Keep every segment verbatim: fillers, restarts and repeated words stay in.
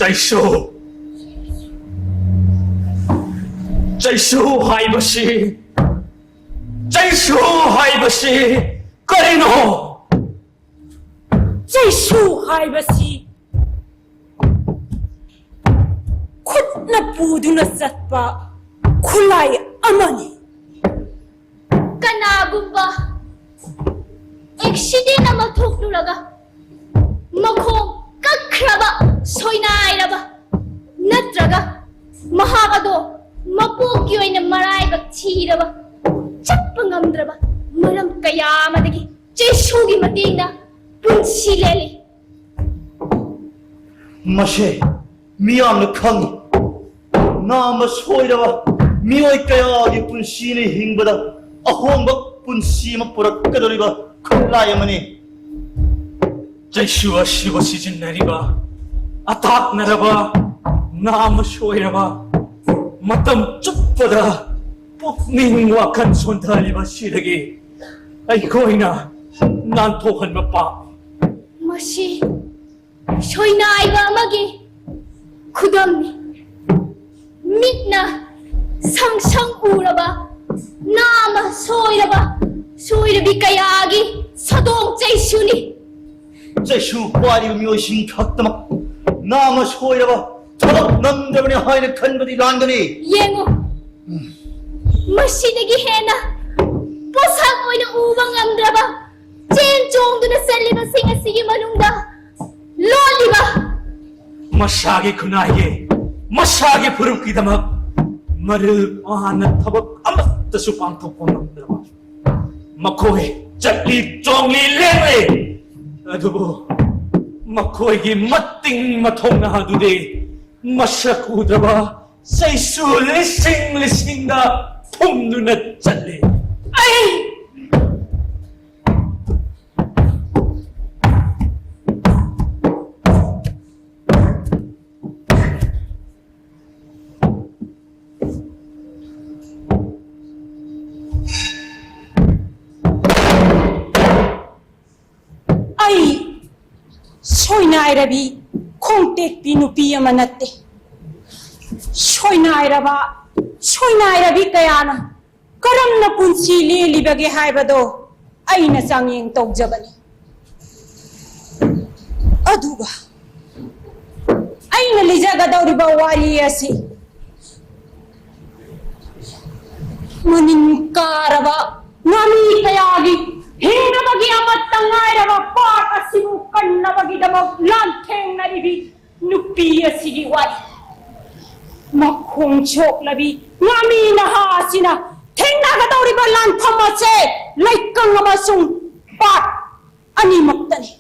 ꯆꯩꯁꯨ, ꯆꯩꯁꯨ ꯍꯥꯏꯕꯁꯤ, ꯆꯩꯁꯨ ꯍꯥꯏꯕꯁꯤ ꯀꯔꯤꯅꯣ? ꯆꯩꯁꯨ ꯍꯥꯏꯕꯁꯤ ꯈꯨꯠꯅ ꯄꯨꯗꯨꯅ ꯆꯠꯄ ꯈꯨꯠꯂꯥꯏ ꯑꯃꯅꯤ꯫ ꯀꯅꯥꯒꯨꯝꯕ ꯑꯦꯛꯁꯤꯗꯦꯟ ꯑꯃ ꯊꯣꯛꯂꯨꯔꯒ ꯃꯈꯣꯡ ꯀꯛꯈ꯭ꯔꯕ, ꯁꯣꯏꯅꯥꯏꯔꯕ, ꯅꯠꯇ꯭ꯔꯒ ꯃꯍꯥꯛ ꯑꯗꯣ ꯃꯄꯣꯛꯀꯤ ꯑꯣꯏꯅ ꯃꯔꯥꯏꯕꯛ ꯊꯤꯔꯕ, ꯆꯠꯄ ꯉꯝꯗ꯭ꯔꯕ ꯃꯔꯝ ꯀꯌꯥ ꯑꯃꯗꯒꯤ ꯆꯩꯁꯨꯒꯤ ꯃꯇꯦꯡꯅ ꯄꯨꯟꯁꯤ ꯂꯦꯜꯂꯤ꯫ ꯃꯁꯦ ꯃꯤꯌꯥꯝꯅ ꯈꯪꯉꯤ꯫ ꯅꯥꯝꯃ ꯁꯣꯏꯔꯕ ꯃꯤꯑꯣꯏ ꯀꯌꯥꯒꯤ ꯄꯨꯟꯁꯤꯅ ꯍꯤꯡꯕꯗ ꯑꯍꯣꯡꯕ ꯄꯨꯟꯁꯤ ꯑꯃ ꯄꯨꯔꯛꯀꯗꯧꯔꯤꯕ ꯈꯨꯠꯂꯥꯏ ꯑꯃꯅꯤ꯫ ꯆꯩꯁꯨ ꯑꯁꯤꯕꯨ ꯁꯤꯖꯤꯟꯅꯔꯤꯕ ꯑꯇꯥꯛꯅꯔꯕ, ꯅꯥꯝꯃ ꯁꯣꯏꯔꯕ, ꯃꯇꯝ ꯆꯨꯞꯄꯗ ꯄꯨꯛꯅꯤꯡ ꯋꯥꯈꯜ ꯁꯣꯟꯊꯍꯜꯂꯤꯕ ꯑꯁꯤꯗꯒꯤ ꯑꯩꯈꯣꯏꯅ ꯅꯥꯟꯊꯣꯛꯍꯟꯕ ꯄꯥꯝꯃꯤ꯫ ꯃꯁꯤ ꯁꯣꯏꯅꯥꯏꯕ ꯑꯃꯒꯤ ꯈꯨꯗꯝꯅꯤ꯫ ꯃꯤꯠꯅ ꯁꯪ ꯁꯪ ꯎꯔꯕ, ꯅꯥꯝꯃ ꯁꯣꯏꯔꯕ, ꯁꯣꯏꯔꯕꯤ ꯀꯌꯥꯒꯤ ꯁꯥꯗꯣꯡ ꯆꯩꯁꯨꯅꯤ꯫ ꯆꯩꯁꯨ ꯄꯥꯏꯔꯤꯕ ꯃꯤꯑꯣꯏꯁꯤꯡ ꯈꯛꯇꯃꯛ ꯅꯥꯝꯃ ꯁꯣꯏꯔꯕ, ꯊꯕꯛ ꯅꯪꯗ꯭ꯔꯕꯅꯤ ꯍꯥꯏꯅ ꯈꯟꯕꯗꯤ ꯂꯥꯟꯒꯅꯤ꯫ ꯌꯦꯡꯉꯨ, ꯃꯁꯤꯗꯒꯤ ꯍꯦꯟꯅ ꯄꯣꯠꯁꯛ ꯑꯣꯏꯅ ꯎꯕ ꯉꯝꯗ꯭ꯔꯕ, ꯆꯦꯟ ꯆꯣꯡꯗꯨꯅ ꯆꯠꯂꯤꯕꯁꯤꯡ ꯑꯁꯤꯒꯤ ꯃꯅꯨꯡꯗ ꯂꯣꯠꯂꯤꯕ ꯃꯁꯥꯒꯤ ꯈꯨꯟꯅꯥꯏꯒꯤ, ꯃꯁꯥꯒꯤ ꯐꯨꯔꯨꯞꯀꯤꯗꯃꯛ ꯃꯔꯤꯜ ꯄꯥꯟꯅ ꯊꯕꯛ ꯑꯃꯠꯇꯁꯨ ꯄꯥꯡꯊꯣꯛꯄ ꯉꯝꯗ꯭ꯔꯕ ꯃꯈꯣꯏ ꯆꯠꯂꯤ ꯆꯣꯡꯂꯤ ꯂꯦꯡꯂꯤ, ꯑꯗꯨꯕꯨ ꯃꯈꯣꯏꯒꯤ ꯃꯇꯤꯡ ꯃꯊꯧꯅꯥ ꯑꯗꯨꯗꯤ ꯃꯁꯛ ꯎꯗ꯭ꯔꯕ ꯆꯩꯁꯨ ꯂꯤꯁꯤꯡ ꯂꯤꯁꯤꯡꯗ ꯊꯨꯝꯗꯨꯅ ꯆꯠꯂꯤ꯫ ꯑꯩ ꯑꯩ ꯁꯣꯏꯅꯥꯏꯔꯕꯤ ꯈꯣꯡꯇꯦꯛꯄꯤ ꯅꯨꯄꯤ ꯑꯃ ꯅꯠꯇꯦ꯫ ꯁꯣꯏꯅꯥꯏꯔꯕ, ꯁꯣꯏꯅꯥꯏꯔꯕꯤ ꯀꯌꯥꯅ ꯀꯔꯝꯅ ꯄꯨꯟꯁꯤ ꯂꯦꯜꯂꯤꯕꯒꯦ ꯍꯥꯏꯕꯗꯣ ꯑꯩꯅ ꯆꯥꯡꯌꯦꯡ ꯇꯧꯖꯕꯅꯤ꯫ ꯑꯗꯨꯒ ꯑꯩꯅ ꯂꯤꯖꯒꯗꯧꯔꯤꯕ ꯋꯥꯔꯤ ꯑꯁꯤ ꯃꯅꯤꯟ ꯀꯥꯔꯕ ꯉꯥꯃꯤ ꯀꯌꯥꯒꯤ ꯍꯤꯡꯅꯕꯒꯤ ꯑꯃꯠꯇ ꯉꯥꯏꯔꯕ ꯄꯥꯠ ꯑꯁꯤꯕꯨ ꯀꯟꯅꯕꯒꯤꯗꯃꯛ ꯂꯥꯟꯊꯦꯡꯅꯔꯤꯕꯤ ꯅꯨꯄꯤ ꯑꯁꯤꯒꯤ ꯋꯥꯔꯤ꯫ ꯃꯈꯣꯡ ꯁꯣꯛꯂꯕꯤ ꯉꯥꯃꯤ ꯅꯍꯥ ꯑꯁꯤꯅ ꯊꯦꯡꯅꯒꯗꯧꯔꯤꯕ ꯂꯥꯟꯐꯝ ꯑꯁꯦ ꯂꯩꯀꯪ ꯑꯃꯁꯨꯡ ꯄꯥꯠ ꯑꯅꯤꯃꯛꯇꯅꯤ꯫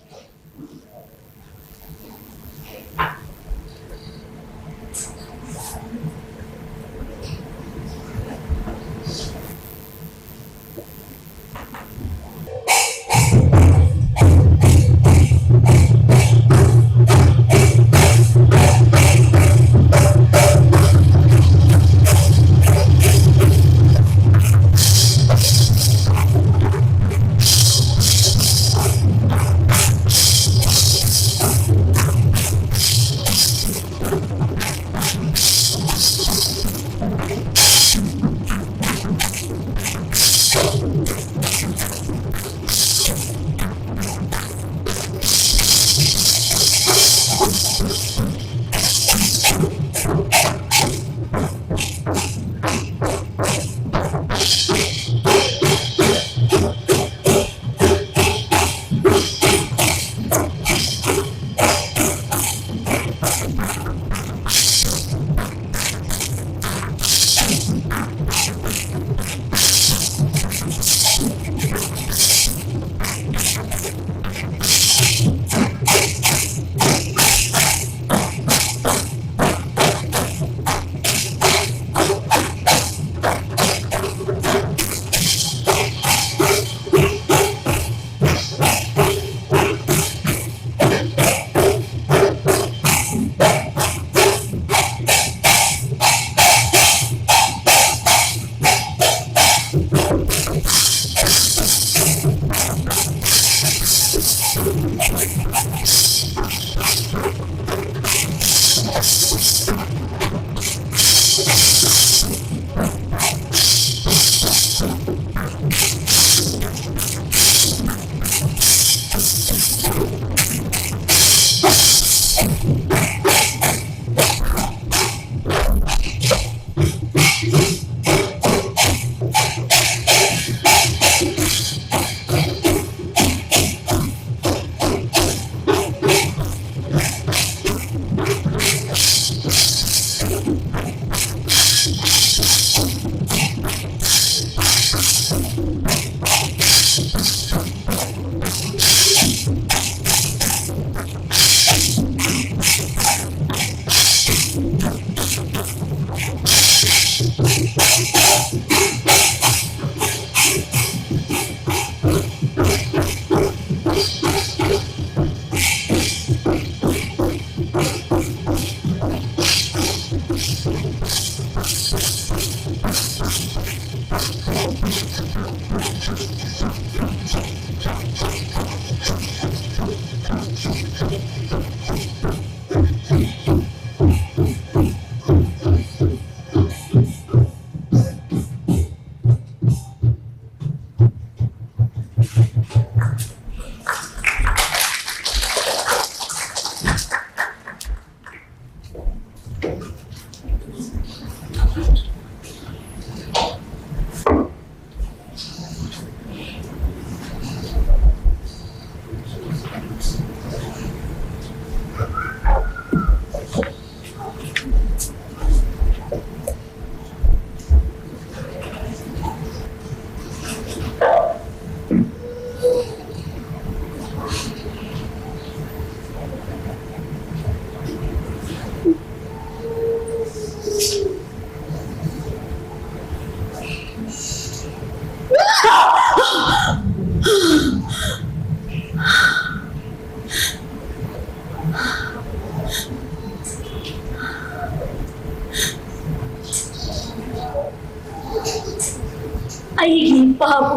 ꯑꯩꯒꯤ ꯏꯄꯥꯕꯨ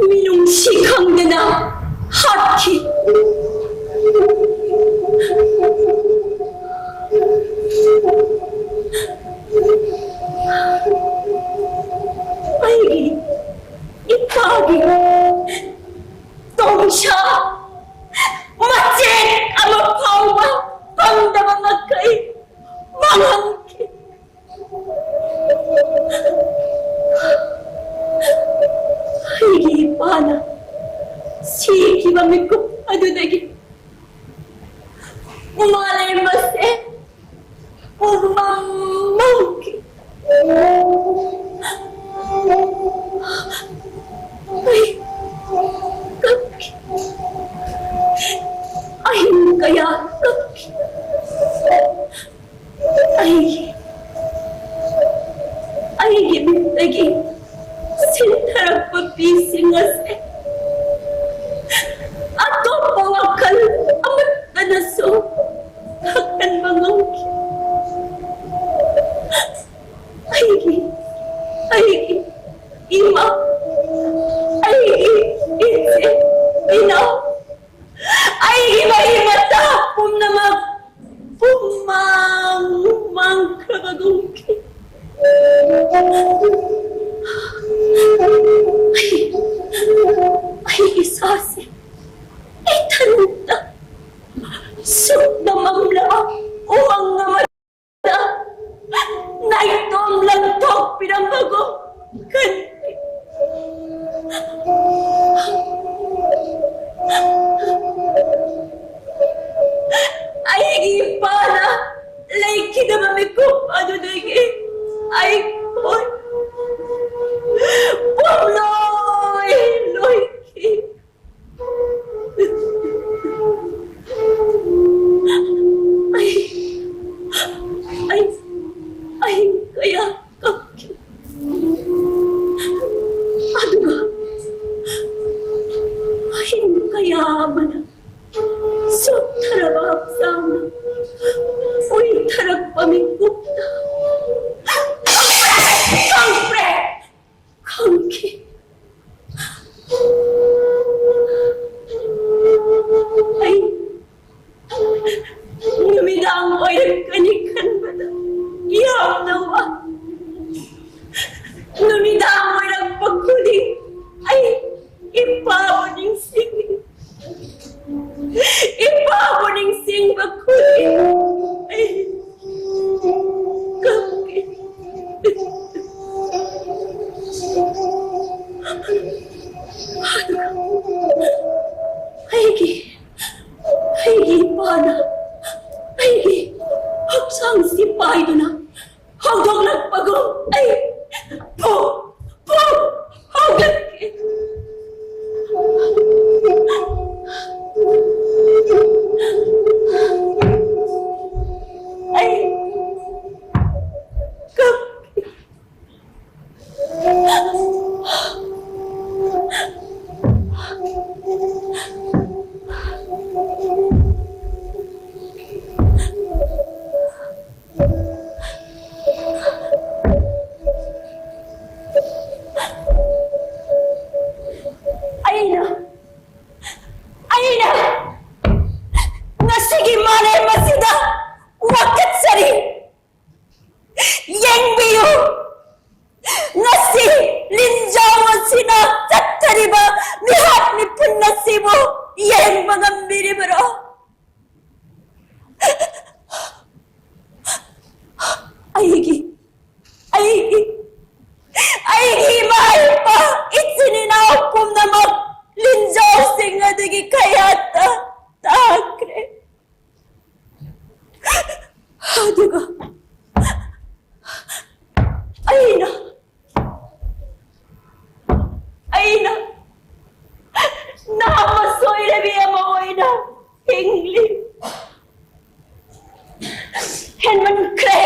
ꯃꯤꯅꯨꯡꯁꯤ ꯈꯪꯗꯅ ꯍꯥꯠꯈꯤ꯫ ꯑꯩꯒꯤ ꯏꯄꯥꯒꯤ ꯇꯣꯡꯁꯥ ꯃꯆꯦꯠ ꯑꯃ ꯐꯥꯎꯕ ꯐꯪꯗꯕ ꯃꯈꯩ ꯃꯥꯡꯍꯟꯈꯤ꯫ ꯑꯩꯒꯤ ꯏꯄꯥꯅ ꯁꯤꯈꯤꯕ ꯃꯤꯀꯨꯞ ꯑꯗꯨꯗꯒꯤ ꯃꯥꯂꯦꯝ ꯑꯁꯦ ꯄꯨꯝꯃꯝ ꯃꯝꯈꯤ꯫ ꯑꯩ ꯀꯞꯈꯤ꯫ ꯑꯍꯤꯡ ꯀꯌꯥ ꯀꯞꯈꯤ꯫ ꯑꯩꯒꯤ, ꯑꯩꯒꯤ ꯃꯤꯠꯇꯒꯤ ꯁꯤꯟꯊꯔꯛꯄ ꯄꯤꯁꯤꯡ ꯑꯁꯦ ꯑꯇꯣꯞꯄ ꯋꯥꯈꯜ ꯑꯃꯠꯇꯅꯁꯨ ꯊꯛꯍꯟꯕ ꯉꯝꯈꯤ꯫ ꯑꯩꯒꯤ ꯑꯩ, ꯑꯩ ꯏꯁꯥꯁꯦ ꯏꯊꯟꯇ ꯁꯨꯞꯅ ꯃꯝꯂꯕ ꯎꯃꯪ ꯑꯃꯗ ꯅꯥꯏꯇꯣꯝ ꯂꯪꯊꯣꯛꯄꯤꯔꯝꯕꯒꯨꯝ ꯈꯟꯈꯤ꯫ ꯑꯩꯒꯤ ꯏꯄꯥꯅ ꯂꯩꯈꯤꯗꯕ ꯃꯤꯀꯨꯞ ꯑꯗꯨꯗꯒꯤ ꯑꯩꯈꯣꯏ ꯄꯨꯝꯂꯣꯏ ꯂꯣꯏꯈꯤ꯫ ꯑꯩ, ꯑꯩ, ꯑꯩ ꯀꯌꯥ ꯀꯞꯈꯤ꯫ ꯑꯗꯨꯒ ꯑꯍꯤꯡ ꯀꯌꯥ ꯑꯃꯅ ꯆꯣꯛꯊꯔꯕ ꯍꯛꯆꯥꯡꯅ ꯎꯏꯊꯔꯛꯄ ꯃꯤꯀꯨꯞꯇ ꯌꯦꯡꯕ ꯉꯝꯕꯤꯔꯤꯕꯔꯣ? ꯑꯩꯒꯤ, ꯑꯩꯒꯤ, ꯑꯩꯒꯤ ꯏꯃꯥ ꯏꯄꯥ, ꯏꯆꯤꯟ ꯏꯅꯥꯎ ꯄꯨꯝꯅꯃꯛ ꯂꯤꯟꯖꯥꯎꯁꯤꯡ ꯑꯗꯨꯒꯤ ꯀꯌꯥꯠꯇ ꯇꯥꯈ꯭ꯔꯦ꯫ ꯑꯗꯨꯒ ꯑꯩꯅ, ꯑꯩꯅ ꯅꯍꯥꯛ ꯃꯁꯣꯏꯔꯕꯤ ꯑꯃ ꯑꯣꯏꯅ ꯍꯤꯡꯂꯤ꯫ ꯍꯦꯟꯃꯟꯈ꯭ꯔꯦ!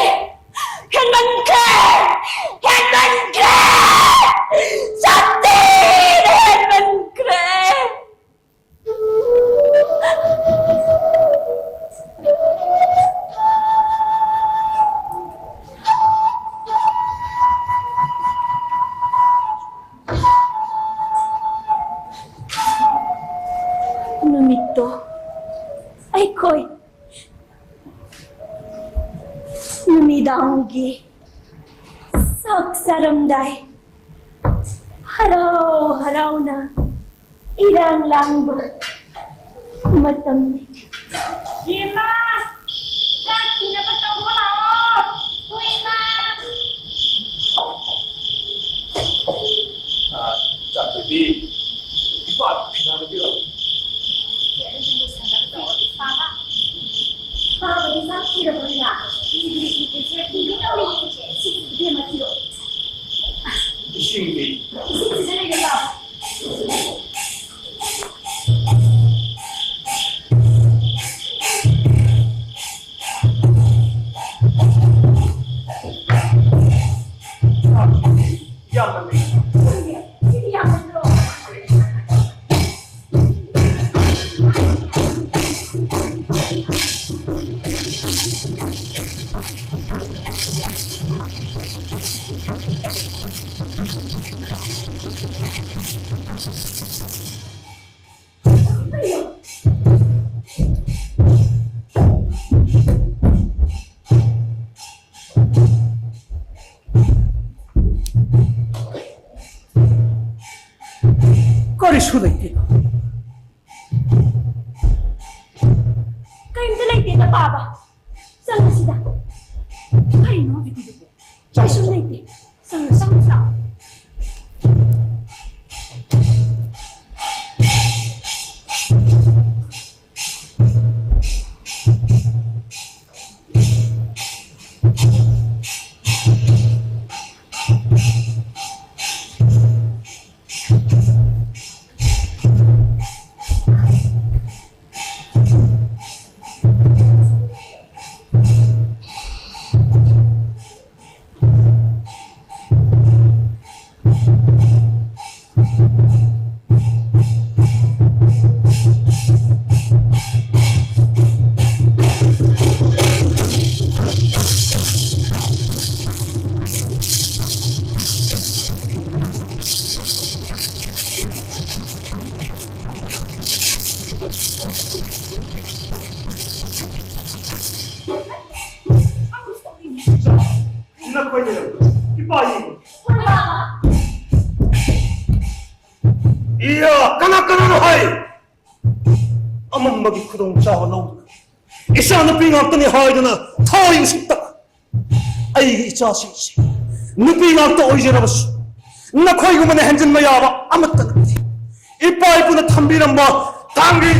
ꯍꯦꯟꯃꯟꯈ꯭ꯔꯦ! ꯍꯦꯟꯃꯟꯈ꯭ꯔꯦ! ꯁꯥꯊꯤꯅ ꯍꯦꯟꯃꯟꯈ꯭ꯔꯦ! ꯅꯨꯃꯤꯠꯇꯣ ꯑꯩꯈꯣꯏ ꯅꯨꯃꯤꯗꯥꯡꯒꯤ ꯆꯥꯛ ꯆꯥꯔꯝꯗꯥꯏ ꯍꯔꯥꯎ ꯍꯔꯥꯎꯅ ꯏꯔꯥꯡ ꯂꯥꯡꯕ ꯃꯇꯝꯅꯤ꯫ ꯏꯃꯥ! ꯆꯥꯛ ꯊꯤꯅꯕ ꯇꯧꯕ ꯂꯥꯛꯑꯣ! ꯍꯣꯏ, ꯏꯃꯥ! ꯑꯥ, ꯆꯥꯟꯕꯤꯕꯤ, ꯏꯄꯥ ꯐꯤꯗꯥ ꯂꯩꯕꯤꯔꯣ꯫ ꯏꯄꯥꯕꯨꯗꯤ ꯆꯥꯛ ꯊꯤꯔꯕꯅꯤꯅ, ꯁꯤ ꯏꯕꯦꯝꯃ ꯊꯤꯔꯣ꯫ ꯏꯁꯤꯡꯗꯤ? ꯏꯁꯤꯡꯁꯤꯗ ꯂꯩꯔꯦ, ꯂꯥꯛꯑꯣ꯫ ꯌꯥꯝꯅ ꯂꯩ꯫ ꯁꯤꯗꯤ ꯌꯥꯝꯃꯟꯗ꯭ꯔꯣ? ꯀꯔꯤꯁꯨ ꯂꯩꯇꯦ꯫ ꯆꯪꯉꯁꯤꯗ꯫ ꯀꯔꯤꯅꯣ ꯍꯧꯖꯤꯛꯀꯤꯗꯨꯕꯨ? ꯆꯪꯉꯣ, ꯀꯩꯁꯨ ꯆꯪꯉꯣ꯫ ꯂꯩꯇꯦ꯫ ꯆꯪꯉꯣ, ꯆꯪꯉꯣ, ꯆꯪꯉꯣ꯫ ꯅꯈꯣꯏꯅ ꯏꯄꯥ ꯌꯦꯡꯉꯨ꯫ ꯏꯌꯥ, ꯀꯅꯥ ꯀꯅꯥꯅꯣ ꯍꯥꯏ? ꯑꯃꯝꯕꯒꯤ ꯈꯨꯗꯣꯡꯆꯥꯕ ꯂꯧꯗꯨꯅ ꯏꯆꯥ ꯅꯨꯄꯤ ꯉꯥꯛꯇꯅꯤ ꯍꯥꯏꯗꯨꯅ ꯊꯋꯥꯏ ꯎꯁꯤꯠꯇꯕ ꯑꯩꯒꯤ ꯏꯆꯥꯁꯤꯡꯁꯤ ꯅꯨꯄꯤ ꯉꯥꯛꯇ ꯑꯣꯏꯖꯔꯕꯁꯨ ꯅꯈꯣꯏꯒꯨꯝꯕꯅ ꯍꯦꯟꯖꯤꯟꯕ ꯌꯥꯕ ꯑꯃꯠꯇ ꯅꯠꯇꯦ꯫ ꯏꯄꯥ ꯏꯄꯨꯅ ꯊꯝꯕꯤꯔꯝꯕ ꯊꯥꯡꯒꯤ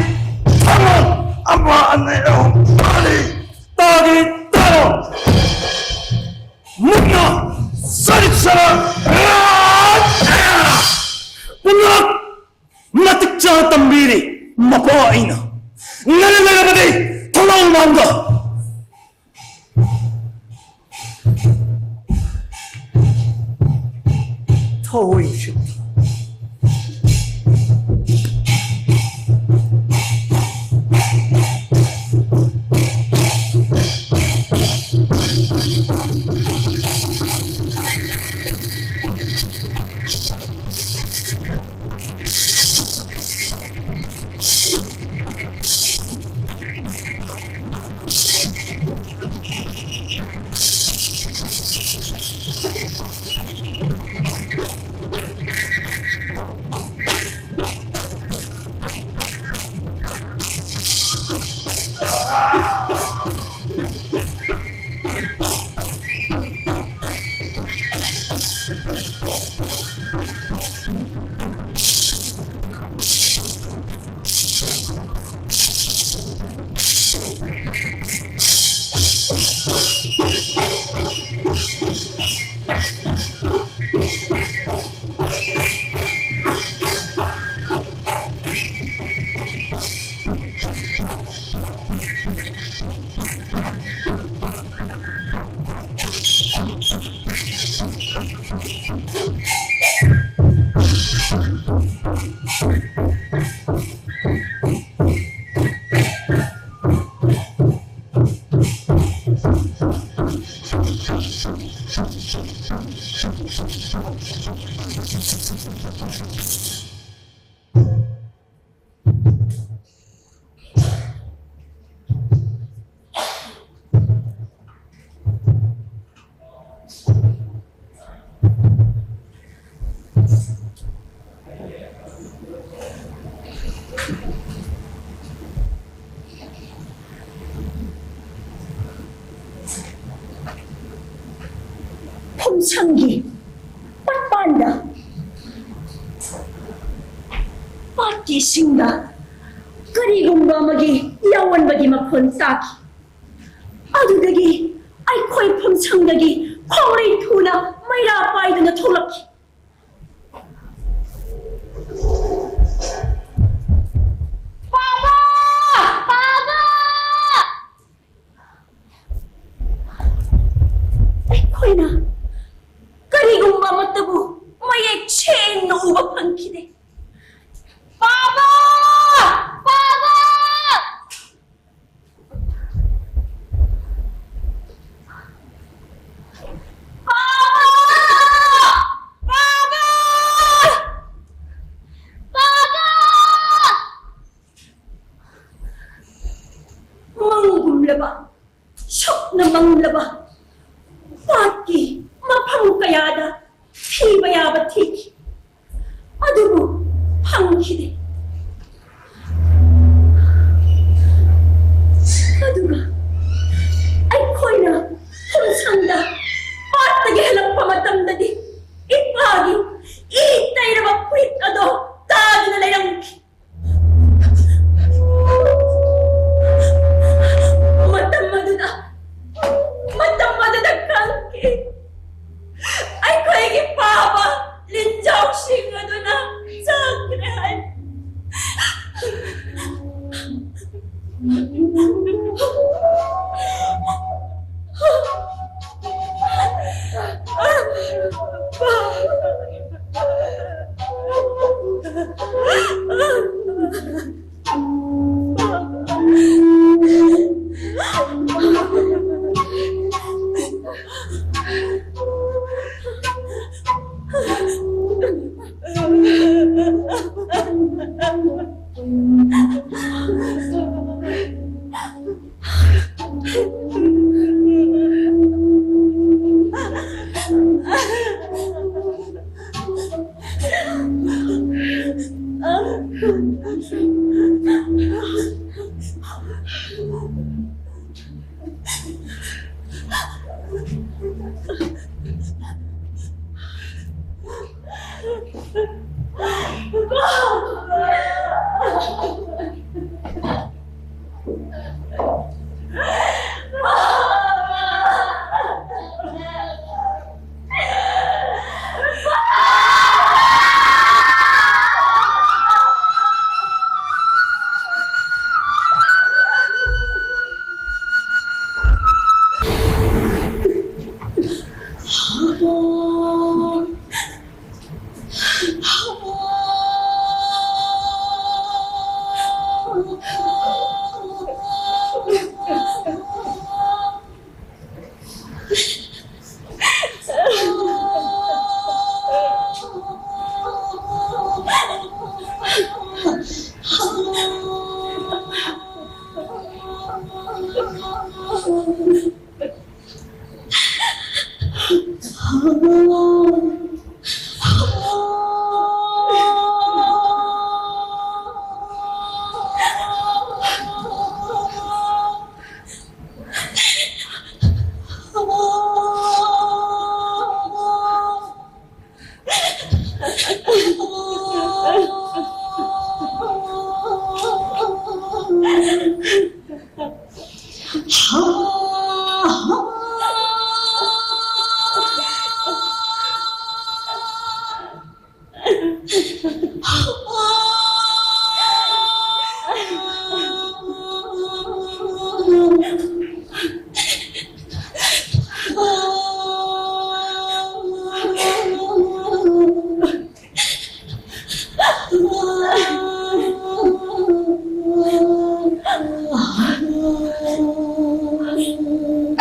ꯊꯥꯡꯒꯣꯜ ꯑꯃ, ꯑꯅꯤ, ꯑꯍꯨꯝ, ꯃꯔꯤ, ꯇꯥꯒꯤ ꯇꯥꯔꯣ꯫ ꯃꯨꯛꯅ ꯆꯔꯤꯛ ꯆꯔꯥꯛ ꯄꯨꯝꯅꯃꯛ ꯃꯇꯤꯛ ꯆꯥꯅ ꯇꯝꯕꯤꯔꯤ꯫ ꯃꯄꯥ ꯑꯩꯅ ꯉꯟꯅ ꯂꯩꯔꯕꯗꯤ ꯊꯣꯡꯅꯥꯎ ꯃꯥꯡꯗ ꯊꯑꯣꯏ ꯎꯁꯤꯠꯇ ꯐꯨꯝꯁꯪꯒꯤ ꯄꯠꯄꯥꯟꯗ ꯄꯥꯠꯀꯤ ꯏꯁꯤꯡꯗ ꯀꯔꯤꯒꯨꯝꯕ ꯑꯃꯒꯤ ꯌꯥꯑꯣꯟꯕꯒꯤ ꯃꯈꯣꯟ ꯇꯥꯈꯤ꯫ ꯑꯗꯨꯗꯒꯤ ꯑꯩꯈꯣꯏ ꯐꯨꯝꯁꯪꯗꯒꯤ ꯈꯣꯡꯂꯩ ꯊꯨꯅ ꯃꯩꯔꯥ ꯄꯥꯏꯗꯨꯅ ꯊꯣꯛꯂꯛꯈꯤ꯫ ꯄꯥꯕ! ꯄꯥꯕ! ꯑꯩꯈꯣꯏꯅ ꯀꯔꯤꯒꯨꯝꯕ ꯑꯃꯠꯇꯕꯨ ꯃꯌꯦꯛ ꯁꯦꯡꯅ ꯎꯕ ꯐꯪꯈꯤꯗꯦ꯫ ꯄꯥꯕ! ꯄꯥꯕ! ꯄꯥꯕ! ꯄꯥꯕ! ꯄꯥꯕ! ꯃꯪꯒꯨꯝꯂꯕ, ꯁꯨꯞꯅ ꯃꯪꯂꯕ ꯄꯥꯠꯀꯤ ꯃꯐꯝ ꯀꯌꯥꯗ ꯊꯤꯕ ꯌꯥꯕ ꯊꯤꯈꯤ, ꯑꯗꯨꯕꯨ ꯐꯪꯈꯤꯗꯦ꯫ ꯑꯗꯨꯒ ꯑꯩꯈꯣꯏꯅ ꯐꯨꯝꯁꯪꯗ ꯄꯥꯠꯇꯒꯤ ꯍꯜꯂꯛꯄ ꯃꯇꯝꯗꯗꯤ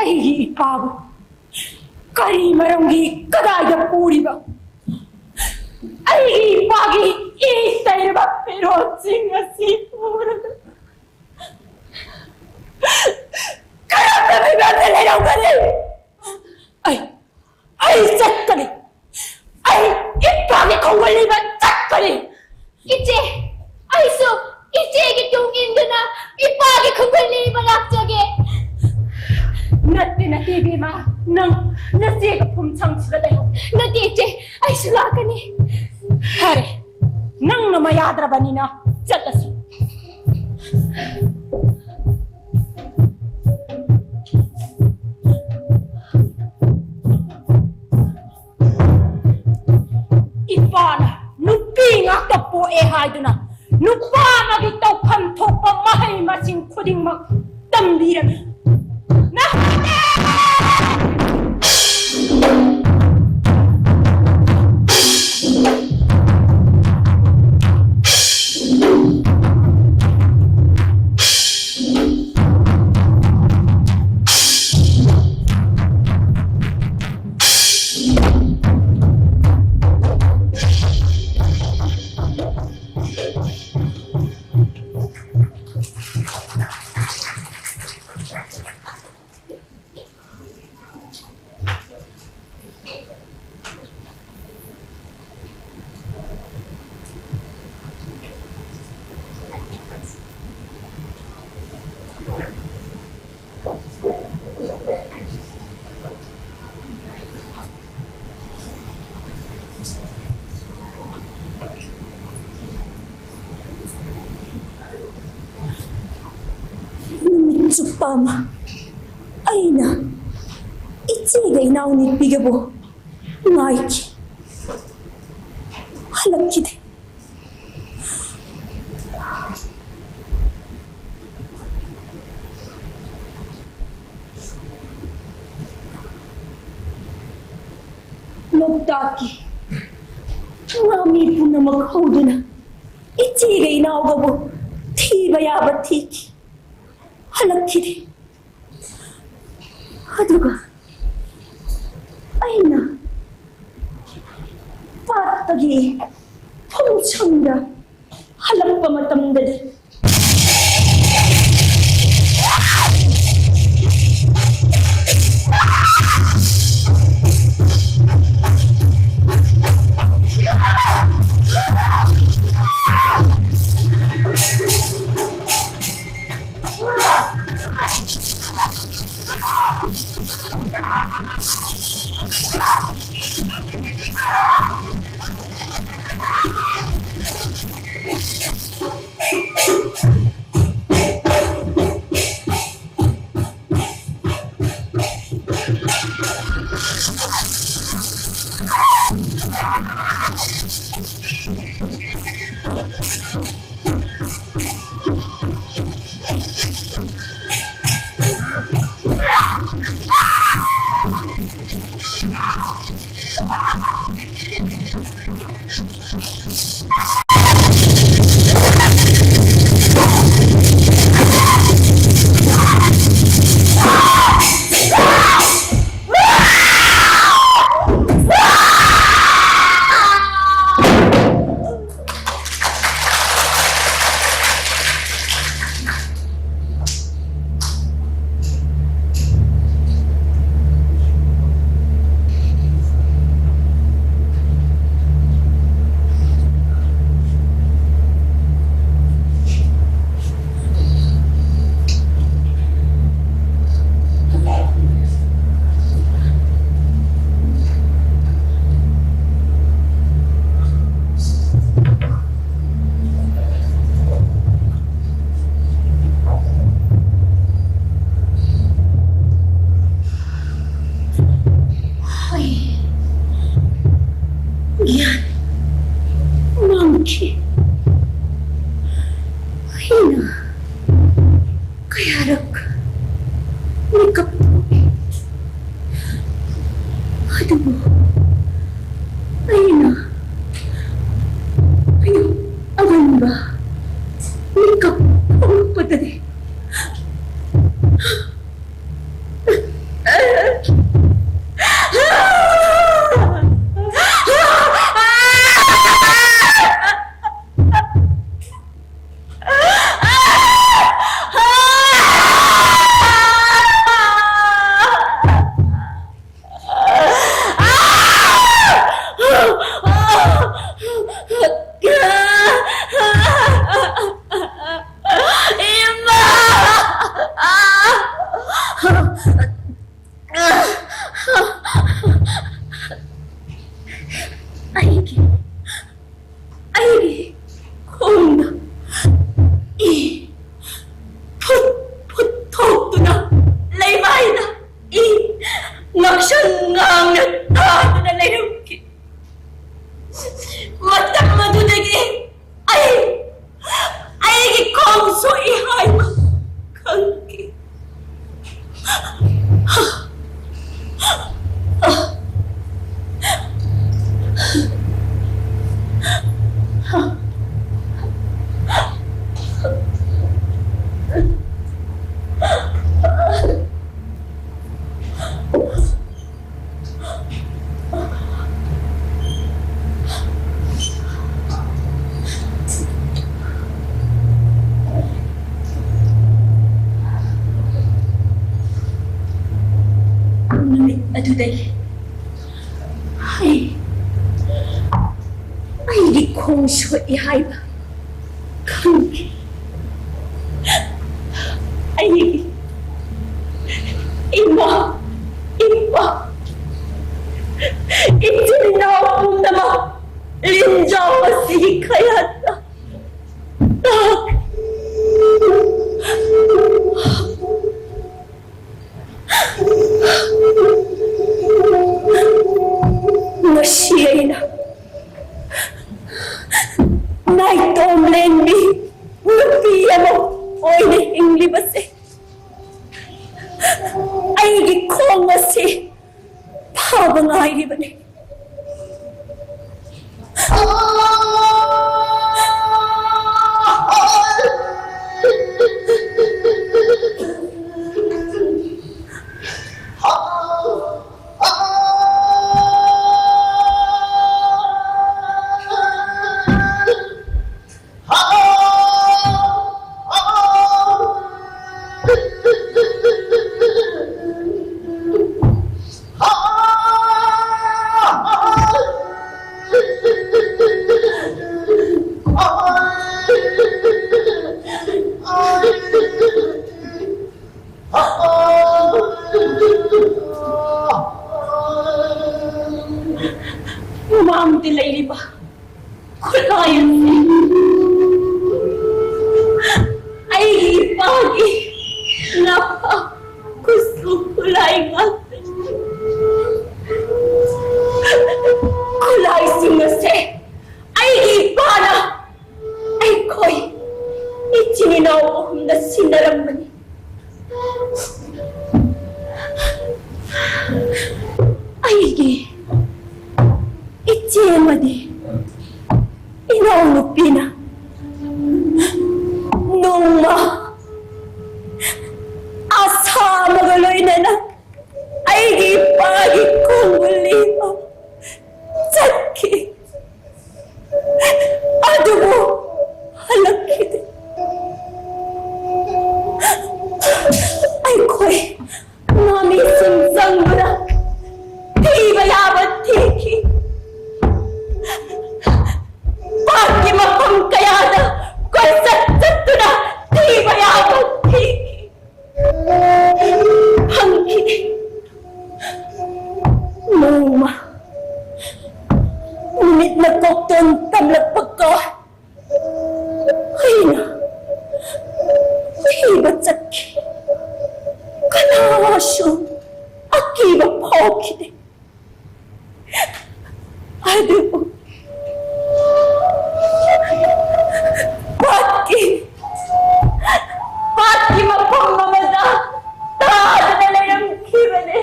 ꯑꯩꯒꯤ ꯏꯄꯥꯕꯨ ꯀꯔꯤ ꯃꯔꯝꯒꯤ ꯀꯗꯥꯏꯗ ꯄꯨꯔꯤꯕ? ꯑꯩꯒꯤ ꯏꯄꯥꯒꯤ ꯏ ꯇꯩꯔꯕ ꯐꯤꯔꯣꯜꯁꯤꯡ ꯑꯁꯤ ꯄꯨꯔꯒ ꯀꯔꯝꯕ ꯐꯤꯕꯝꯗ ꯂꯩꯔꯝꯒꯅꯤ? ꯑꯩ, ꯑꯩ ꯆꯠꯀꯅꯤ꯫ ꯑꯩ ꯏꯄꯥꯒꯤ ꯈꯣꯡꯒꯨꯜ ꯂꯤꯕ ꯆꯠꯀꯅꯤ꯫ ꯏꯆꯦ, ꯑꯩꯁꯨ ꯏꯆꯦꯒꯤ ꯇꯨꯡ ꯏꯟꯗꯨꯅ ꯏꯄꯥꯒꯤ ꯈꯣꯡꯒꯨꯜ ꯂꯤꯕ ꯂꯥꯛꯆꯒꯦ꯫ ꯅꯠꯇꯦ, ꯅꯠꯇꯦ, ꯏꯕꯦꯝꯃ, ꯅꯪ ꯅꯆꯦꯒ ꯐꯨꯝꯁꯪꯁꯤꯗ ꯂꯩꯍꯧ꯫ ꯅꯠꯇꯦ, ꯏꯆꯦ, ꯑꯩꯁꯨ ꯂꯥꯛꯀꯅꯤ꯫ ꯌꯥꯗ꯭ꯔꯕꯅꯤꯅ ꯆꯠꯂꯁꯤ꯫ ꯏꯄꯥꯅ ꯅꯨꯄꯤ ꯉꯥꯛꯇ ꯄꯣꯛꯑꯦ ꯍꯥꯏꯗꯨꯅ ꯅꯨꯄꯥ ꯑꯃꯒꯤ ꯇꯧꯐꯝ ꯊꯣꯛꯄ ꯃꯍꯩ ꯃꯁꯤꯡ ꯈꯨꯗꯤꯡꯃꯛ ꯇꯝꯕꯤꯔꯝꯃꯤ꯫ ꯅꯍꯥꯅꯦ! ꯅꯨꯃꯤꯠ ꯆꯨꯞꯄ ꯑꯃ ꯑꯩꯅ ꯏꯆꯦꯒ ꯏꯅꯥꯎꯅꯨꯄꯤꯒꯕꯨ ꯉꯥꯏꯈꯤ꯫ ꯍꯜꯂꯛꯈꯤꯗꯦ꯫ ꯂꯣꯛꯇꯥꯛꯀꯤ ꯉꯥꯃꯤ ꯄꯨꯝꯅꯃꯛ ꯍꯧꯗꯨꯅ ꯏꯆꯦꯒ ꯏꯅꯥꯎꯒꯕꯨ ꯊꯤꯕ ꯌꯥꯕ ꯊꯤꯈꯤ꯫ ꯍꯜꯂꯛꯈꯤꯗꯦ꯫ ꯑꯗꯨꯒ ꯑꯩꯅ ꯄꯥꯠꯇꯒꯤ ꯐꯨꯝꯁꯪꯗ ꯍꯜꯂꯛꯄ ꯃꯇꯝꯗꯗꯤ ꯑꯩ ꯒ꯭ꯌꯥꯟ ꯃꯥꯡꯈꯤ꯫ ꯑꯩꯅ ꯀꯌꯥꯔꯛ ꯃꯤꯀꯞ ꯊꯣꯛꯏ, ꯑꯗꯨꯕꯨ ꯑꯩꯅ ꯑꯌꯨꯛ ꯑꯉꯟꯕ ꯃꯤꯀꯞ ꯊꯣꯛꯂꯛꯄꯗꯗꯤ ꯏꯃꯥ! ꯑꯩꯒꯤ, ꯑꯩꯒꯤ ꯈꯣꯡꯗ ꯏ ꯐꯨꯠ ꯐꯨꯠ ꯊꯣꯛꯇꯨꯅ, ꯂꯩꯃꯥꯏꯗ ꯏ ꯉꯥꯡꯁꯪ ꯉꯥꯡꯅ ꯇꯥꯗꯨꯅ ꯂꯩꯔꯝꯈꯤ꯫ ꯂꯩ꯫ ꯑꯩ, ꯑꯩꯒꯤ ꯈꯣꯡ ꯁꯣꯛꯏ ꯍꯥꯏꯕ ꯈꯪꯈꯤ꯫ ꯑꯩꯒꯤ ꯏꯃꯥ, ꯏꯄꯥ, ꯏꯆꯤꯟ ꯏꯅꯥꯎ ꯄꯨꯝꯅꯃꯛ ꯂꯤꯟꯖꯥꯎ ꯑꯁꯤꯒꯤ ꯈꯌꯥꯠꯇ ꯇꯥꯈ꯭ꯔꯦ꯫ ꯉꯁꯤ ꯑꯩꯅ ꯅꯥꯏꯇꯣꯝ ꯂꯦꯟꯕꯤ ꯅꯨꯄꯤ ꯑꯃ ꯑꯣꯏꯅ ꯍꯤꯡꯂꯤꯕꯁꯦ, ꯑꯩꯒꯤ ꯈꯣꯡ ꯑꯁꯤ ꯐꯕ ꯉꯥꯏꯔꯤꯕꯅꯤ꯫ ꯃꯃꯥꯡꯗ ꯂꯩꯔꯤꯕ ꯈꯨꯠꯂꯥꯏ ꯑꯁꯤ ꯑꯩꯒꯤ ꯏꯄꯥꯒꯤ ꯅꯥꯄꯥ ꯀꯨꯁꯨ ꯈꯨꯠꯂꯥꯏ ꯉꯥꯛꯇꯅꯤ꯫ ꯈꯨꯠꯂꯥꯏꯁꯤꯡ ꯑꯁꯦ ꯑꯩꯒꯤ ꯏꯄꯥꯅ ꯑꯩꯈꯣꯏ ꯏꯆꯤꯟ ꯏꯅꯥꯎ ꯑꯍꯨꯝꯗ ꯁꯤꯟꯅꯔꯝꯕꯅꯤ꯫ ꯑꯩꯒꯤ ꯏꯆꯦ ꯑꯃꯗꯤ ꯏꯅꯥꯎꯅꯨꯄꯤꯅ ꯅꯣꯡꯃ ꯑꯁꯥ ꯑꯃꯒ ꯂꯣꯏꯅꯅ ꯑꯩꯒꯤ ꯏꯄꯥꯒꯤ ꯈꯣꯡꯒꯨꯜ ꯂꯦꯟꯕ ꯆꯠꯈꯤ꯫ ꯑꯗꯨꯕꯨ ꯍꯜꯂꯛꯈꯤꯗꯦ꯫ ꯑꯩꯈꯣꯏ ꯃꯃꯤꯁꯤꯡ ꯆꯪꯕꯗ ꯃꯤꯠꯅ ꯀꯣꯛꯇꯣꯟ ꯇꯝꯂꯛꯄꯀꯣ꯫ ꯑꯩꯅ ꯊꯤꯕ ꯆꯠꯈꯤ꯫ ꯀꯅꯥꯁꯨ ꯑꯀꯤꯕ ꯐꯥꯎꯈꯤꯗꯦ꯫ ꯑꯗꯨꯕꯨ ꯄꯥꯠꯀꯤ, ꯄꯥꯠꯀꯤ ꯃꯐꯝ ꯑꯃꯗ ꯇꯥꯗꯨꯅ ꯂꯩꯔꯝꯈꯤꯕꯅꯦ꯫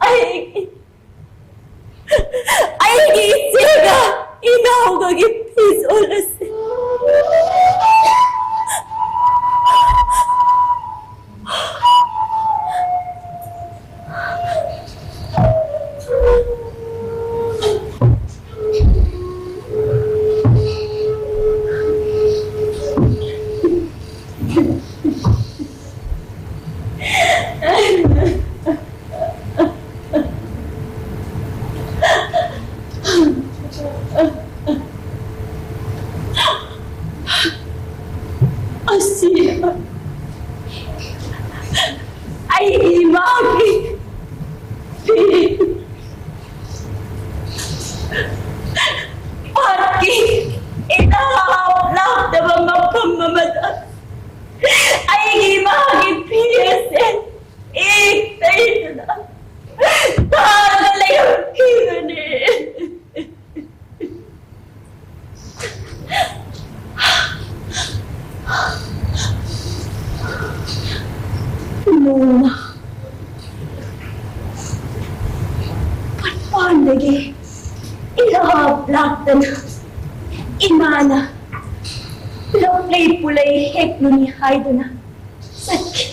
ꯑꯩꯒꯤ ꯑꯩꯒꯤ ꯏꯆꯦꯒ ꯏꯅꯥꯎꯒꯒꯤ ꯐꯤꯖꯣꯜ ꯑꯁꯤ꯫ ꯑꯁꯤ ꯑꯩꯒꯤ ꯏꯃꯥꯒꯤ ꯐꯤ꯫ ꯄꯥꯠꯀꯤ ꯏꯅꯥꯛ ꯂꯥꯞꯇꯕ ꯃꯐꯝ ꯑꯃꯗ ꯑꯩꯒꯤ ꯏꯃꯥꯒꯤ ꯐꯤ ꯑꯁꯦ ꯏ ꯇꯩꯗꯨꯅ ꯇꯥꯔꯒ ꯂꯩꯔꯝꯈꯤꯕꯅꯦ꯫ ꯅꯣꯡꯃ ꯄꯥꯠꯄꯥꯟꯗꯒꯤ ꯏꯔꯥꯞ ꯂꯥꯛꯇꯅ ꯏꯃꯥꯅ ꯂꯣꯛꯂꯩ ꯄꯨꯂꯩ ꯍꯦꯛꯂꯨꯅꯤ ꯍꯥꯏꯗꯨꯅ ꯆꯠꯈꯤ꯫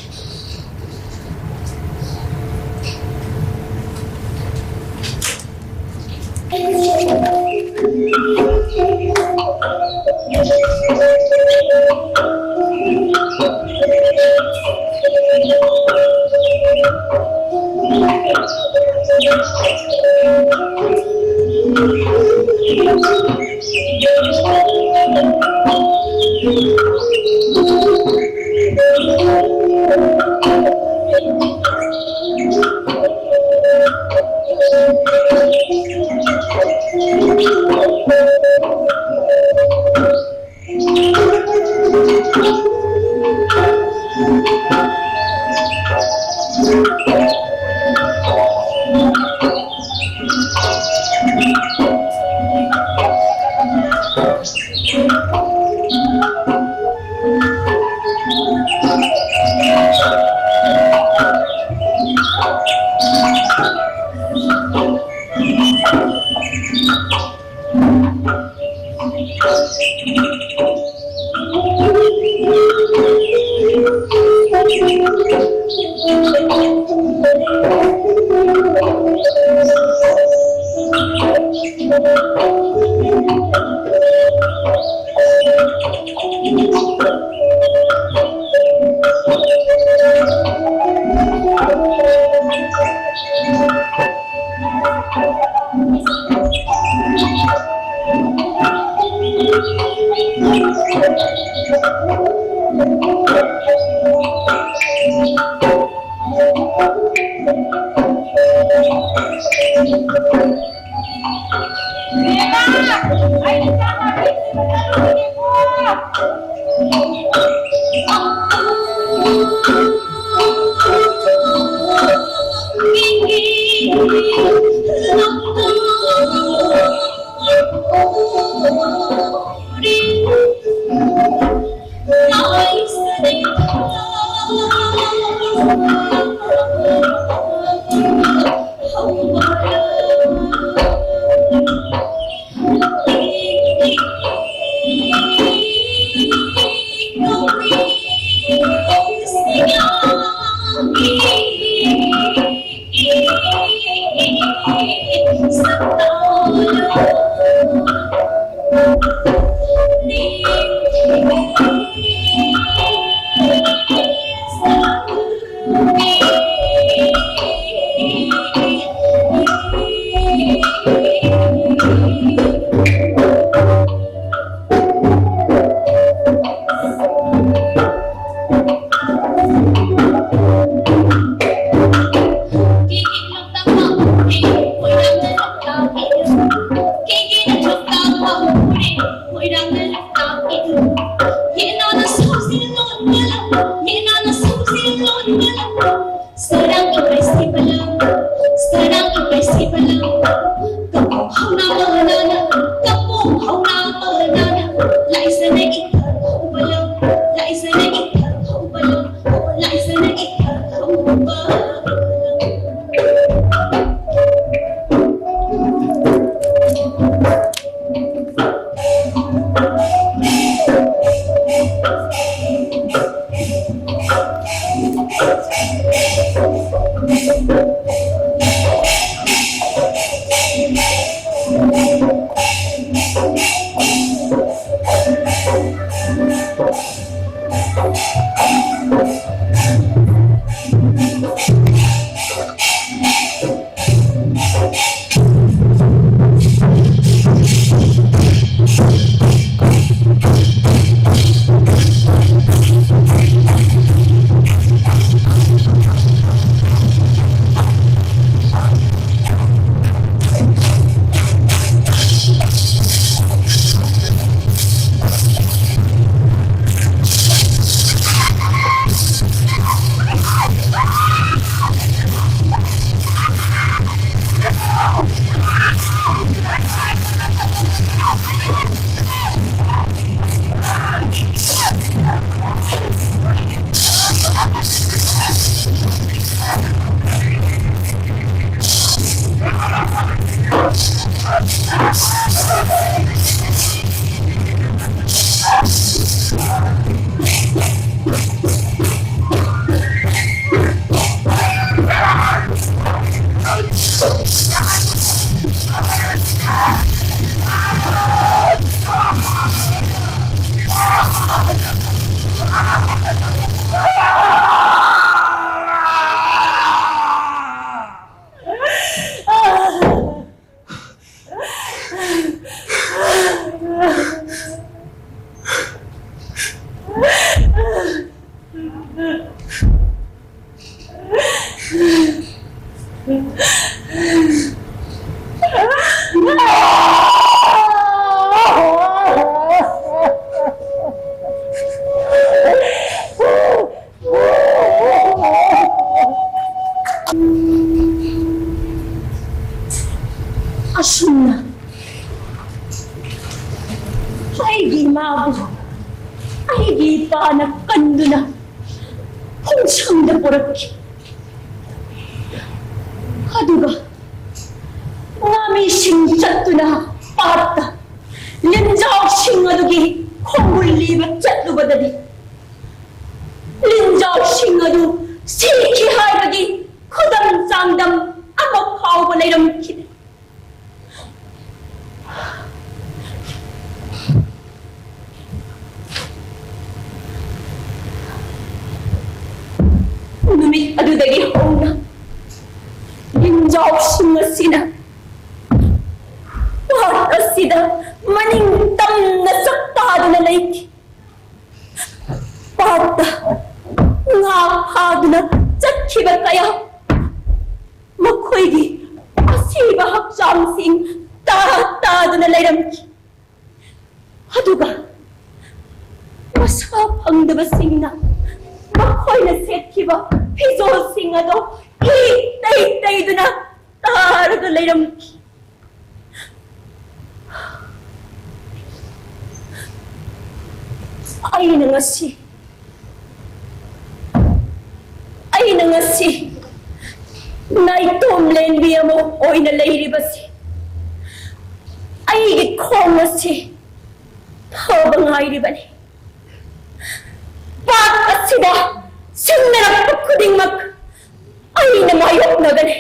ꯑꯩꯒꯤ ꯏꯃꯥꯕꯨ ꯑꯩꯒꯤ ꯏꯄꯥꯅ ꯀꯟꯗꯨꯅ ꯈꯣꯡꯁꯪꯗ ꯄꯨꯔꯛꯈꯤ꯫ ꯑꯗꯨꯒ ꯉꯥꯃꯤꯁꯤꯡ ꯆꯠꯇꯨꯅ ꯄꯥꯠꯇ ꯂꯤꯟꯖꯥꯎꯁꯤꯡ ꯑꯗꯨꯒꯤ ꯈꯣꯡꯒꯨꯜ ꯂꯤꯕ ꯆꯠꯂꯨꯕꯗꯗꯤ, ꯂꯤꯟꯖꯥꯎꯁꯤꯡ ꯑꯗꯨ ꯁꯤꯈꯤ ꯍꯥꯏꯕꯒꯤ ꯈꯨꯗꯝ ꯆꯥꯡꯗꯝ ꯑꯃ ꯐꯥꯎꯕ ꯂꯩꯔꯝꯈꯤꯗꯦ꯫ ꯅꯨꯃꯤꯠ ꯑꯗꯨꯗꯒꯤ ꯍꯧꯅ ꯂꯤꯟꯖꯥꯎꯁꯤꯡ ꯑꯁꯤꯅ ꯄꯥꯠ ꯑꯁꯤꯗ ꯃꯅꯤꯡ ꯇꯝꯅ ꯆꯥꯛꯇꯥꯗꯨꯅ ꯂꯩꯈꯤ꯫ ꯄꯥꯠꯇ ꯉꯥ ꯐꯥꯗꯨꯅ ꯆꯠꯈꯤꯕ ꯀꯌꯥ ꯃꯈꯣꯏꯒꯤ ꯑꯁꯤꯕ ꯍꯛꯆꯥꯡꯁꯤꯡ ꯇꯥ ꯇꯥꯗꯨꯅ ꯂꯩꯔꯝꯈꯤ꯫ ꯑꯗꯨꯒ ꯃꯁꯥ ꯐꯪꯗꯕꯁꯤꯡꯅ ꯃꯈꯣꯏꯅ ꯁꯦꯠꯈꯤꯕ ꯐꯤꯖꯣꯜꯁꯤꯡ ꯑꯗꯣ ꯏ ꯇꯩ ꯇꯩꯗꯨꯅ ꯇꯥꯔꯒ ꯂꯩꯔꯝꯈꯤ꯫ ꯑꯩꯅ ꯉꯁꯤ, ꯑꯩꯅ ꯉꯁꯤ ꯅꯥꯏꯇꯣꯝ ꯂꯦꯟꯕꯤ ꯑꯃ ꯑꯣꯏꯅ ꯂꯩꯔꯤꯕꯁꯤ, ꯑꯩꯒꯤ ꯈꯣꯡ ꯑꯁꯤ ꯐꯕ ꯉꯥꯏꯔꯤꯕꯅꯤ꯫ ꯄꯥꯠ ꯑꯁꯤꯗ ꯁꯤꯡꯅꯔꯛꯄ ꯈꯨꯗꯤꯡꯃꯛ ꯑꯩꯅ ꯃꯥꯌꯣꯛꯅꯒꯅꯤ꯫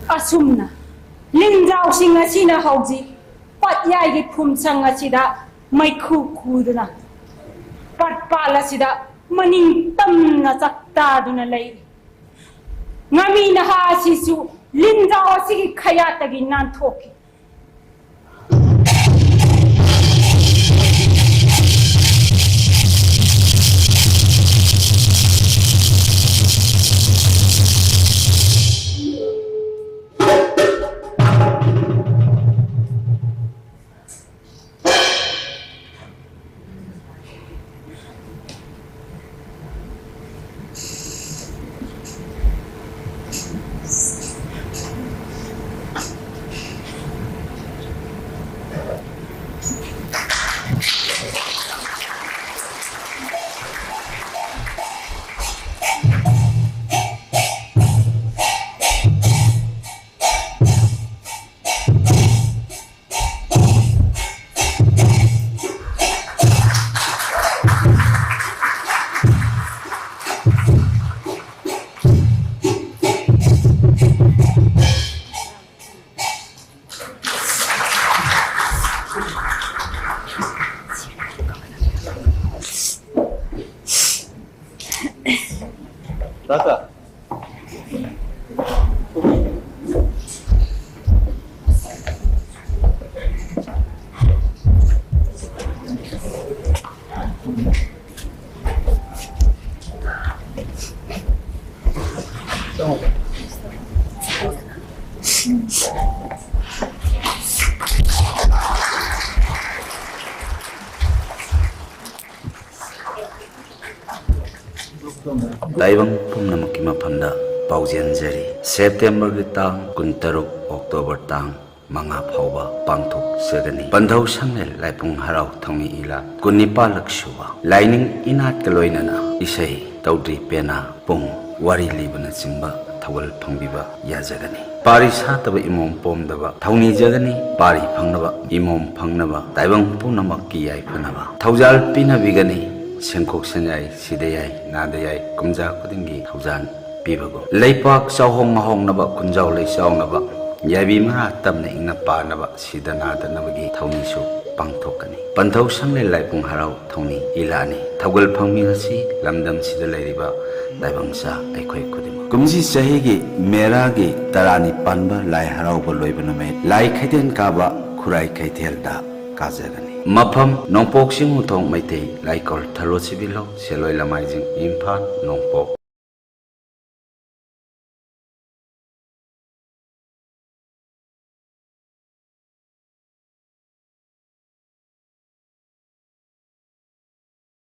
ꯑꯁꯨꯝꯅ ꯂꯤꯟꯖꯥꯎꯁꯤꯡ ꯑꯁꯤꯅ ꯍꯧꯖꯤꯛ ꯄꯠꯌꯥꯏꯒꯤ ꯐꯨꯝꯁꯪ ꯑꯁꯤꯗ ꯃꯩꯈꯨ ꯈꯨꯗꯨꯅ ꯄꯠꯄꯥꯜ ꯑꯁꯤꯗ ꯃꯅꯤꯡ ꯇꯝꯅ ꯆꯥꯛꯇꯥꯗꯨꯅ ꯂꯩꯔꯤ꯫ ꯉꯥꯃꯤ ꯅꯍꯥ ꯑꯁꯤꯁꯨ ꯂꯤꯟꯖꯥꯎ ꯑꯁꯤꯒꯤ ꯈꯌꯥꯠꯇꯒꯤ ꯅꯥꯟꯊꯣꯛꯈꯤ꯫ ꯇꯥꯇꯥ꯫ ꯇꯥꯏꯕꯪ ꯄꯨꯝꯅꯃꯛꯀꯤ ꯃꯐꯝꯗ ꯄꯥꯎꯖꯦꯟꯖꯔꯤ꯫ ꯁꯦꯞꯇꯦꯝꯕꯔꯒꯤ ꯇꯥꯡ ꯀꯨꯟꯇꯔꯨꯛ, ꯑꯣꯛꯇꯣꯕꯔ ꯇꯥꯡ ꯃꯉꯥ ꯐꯥꯎꯕ ꯄꯥꯡꯊꯣꯛꯆꯒꯅꯤ꯫ ꯄꯟꯊꯧ ꯁꯪꯂꯦꯟ ꯂꯥꯏꯄꯨꯡ ꯍꯔꯥꯎ ꯊꯧꯅꯤ ꯏꯂꯥ ꯀꯨꯟꯅꯤꯄꯥꯜꯂꯛ ꯁꯨꯕ ꯂꯥꯏꯅꯤꯡ ꯏꯅꯥꯠꯀ ꯂꯣꯏꯅꯅ ꯏꯁꯩ, ꯇꯧꯗ꯭ꯔꯤ ꯄꯦꯅꯥ, ꯄꯨꯡ, ꯋꯥꯔꯤ ꯂꯤꯕꯅꯆꯤꯡꯕ ꯊꯧꯒꯜ ꯐꯪꯕꯤꯕ ꯌꯥꯖꯒꯅꯤ꯫ ꯄꯥꯔꯤ ꯁꯥꯠꯇꯕ ꯏꯃꯣꯝ ꯄꯣꯝꯗꯕ ꯊꯧꯅꯤꯖꯒꯅꯤ꯫ ꯄꯥꯔꯤ ꯐꯪꯅꯕ, ꯏꯃꯣꯝ ꯐꯪꯅꯕ ꯇꯥꯏꯕꯪ ꯄꯨꯝꯅꯃꯛꯀꯤ ꯌꯥꯏꯐꯅꯕ ꯊꯧꯖꯥꯜ ꯄꯤꯅꯕꯤꯒꯅꯤ꯫ ꯁꯦꯡꯈꯣꯛ ꯁꯦꯡꯌꯥꯏ, ꯁꯤꯗ ꯌꯥꯏ, ꯅꯥꯗ ꯌꯥꯏ, ꯀꯨꯝꯖꯥ ꯈꯨꯗꯤꯡꯒꯤ ꯊꯧꯖꯥꯜ ꯄꯤꯕꯒꯨꯝ, ꯂꯩꯄꯥꯛ ꯆꯥꯎꯍꯣꯡ ꯉꯥꯍꯣꯡꯅꯕ, ꯈꯨꯟꯖꯥꯎ ꯂꯩꯆꯥꯎꯅꯕ, ꯌꯥꯏꯕꯤ ꯃꯔꯥ ꯇꯝꯅ ꯏꯪꯅ ꯄꯥꯅꯕ, ꯁꯤꯗ ꯅꯥꯗꯅꯕꯒꯤ ꯊꯧꯅꯤꯁꯨ ꯄꯥꯡꯊꯣꯛꯀꯅꯤ꯫ ꯄꯟꯊꯧ ꯁꯪꯂꯦꯟ ꯂꯥꯏꯄꯨꯡ ꯍꯔꯥꯎ ꯊꯧꯅꯤ ꯏꯂꯥꯅꯤ꯫ ꯊꯧꯒꯜ ꯐꯪꯃꯤꯟꯅꯁꯤ ꯂꯝꯗꯝꯁꯤꯗ ꯂꯩꯔꯤꯕ ꯇꯥꯏꯕꯪꯆꯥ ꯑꯩꯈꯣꯏ ꯈꯨꯗꯤꯡꯃꯛ꯫ ꯀꯨꯝꯁꯤ ꯆꯍꯤꯒꯤ ꯃꯦꯔꯥꯒꯤ ꯇꯔꯥꯅꯤ ꯄꯥꯟꯕ ꯂꯥꯏ ꯍꯔꯥꯎꯕ ꯂꯣꯏꯕ ꯅꯨꯃꯤꯠ ꯂꯥꯏ ꯈꯩꯗꯦꯟ ꯀꯥꯕ ꯈꯨꯔꯥꯏ ꯀꯩꯊꯦꯜꯗ ꯀꯥꯖꯒꯅꯤ꯫ ꯃꯐꯝ: ꯅꯣꯡꯄꯣꯛ ꯆꯤꯡ ꯎꯊꯣꯡ ꯃꯩꯇꯩ ꯂꯥꯏꯀꯣꯜ ꯊꯔꯣ ꯁꯤꯕꯤꯂꯣ, ꯁꯦꯂꯣꯏ ꯂꯃꯥꯏꯖꯤꯡ, ꯏꯝꯐꯥꯜ, ꯅꯣꯡꯄꯣꯛ꯫